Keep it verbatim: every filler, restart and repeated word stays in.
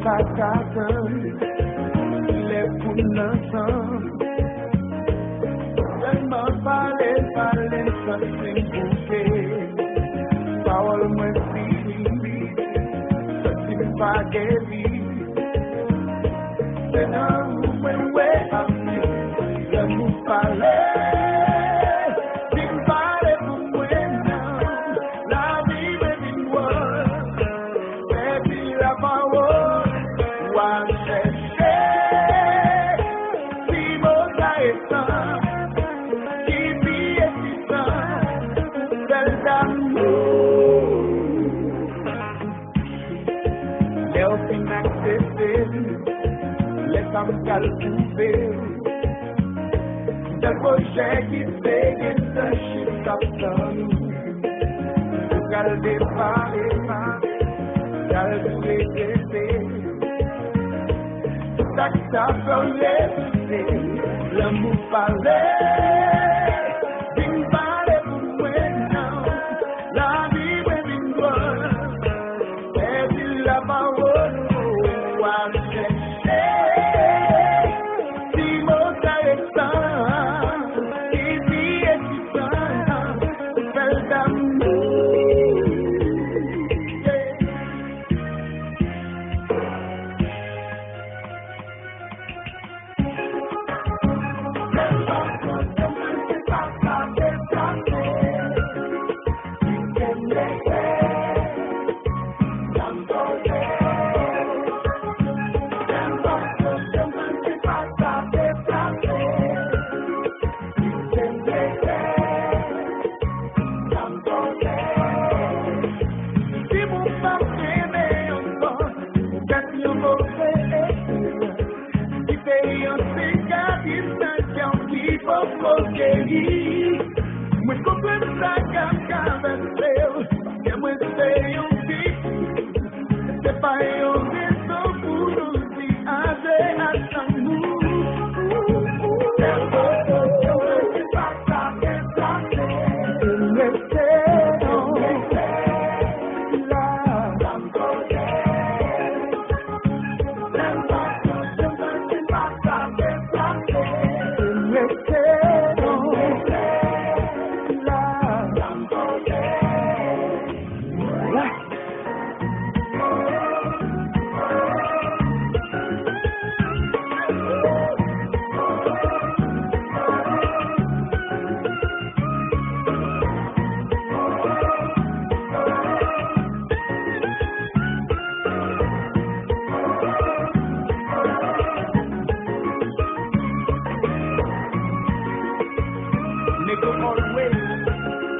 Pa ka tann lè pou n ansanm. Sèlman pale, pale, m santi m bouke. Pawòl mwen fini, santi m pa geri. Se nan ou mwen wè avi, lè nou pale. Vin pale pou mwen nan lavi mwen vin wè. Epi lapawòl w ap chèche. Ti mo sa resan ki pi eksitan, bèl damou. Lè w fin aksepte m, lè sa m pral twouve w. Sèl pwojè ki te gentan chita ap tann ou. Ou pral depare, pral tou regrete. Sa k ta fè w refize lanmou pale. Vin pale pou mwen non. Lavi mwen vin dwòl. Epi lapawòl ou al chèche. Ti mo sa resan ki pi eksitan, bèl damou. Si moun pa renmen yon bò, ou fè yon move eksperyans. Kite yon sikatris nan kè w ki poko geri. Mwen konprann sa k ap travèse w, paske mwen se yon viktim. Se pa yon rezon pou nou di aje ak lanmou. Sèl pwofesyon mwen se pa sa ke sa se. Rete non. La. Nego always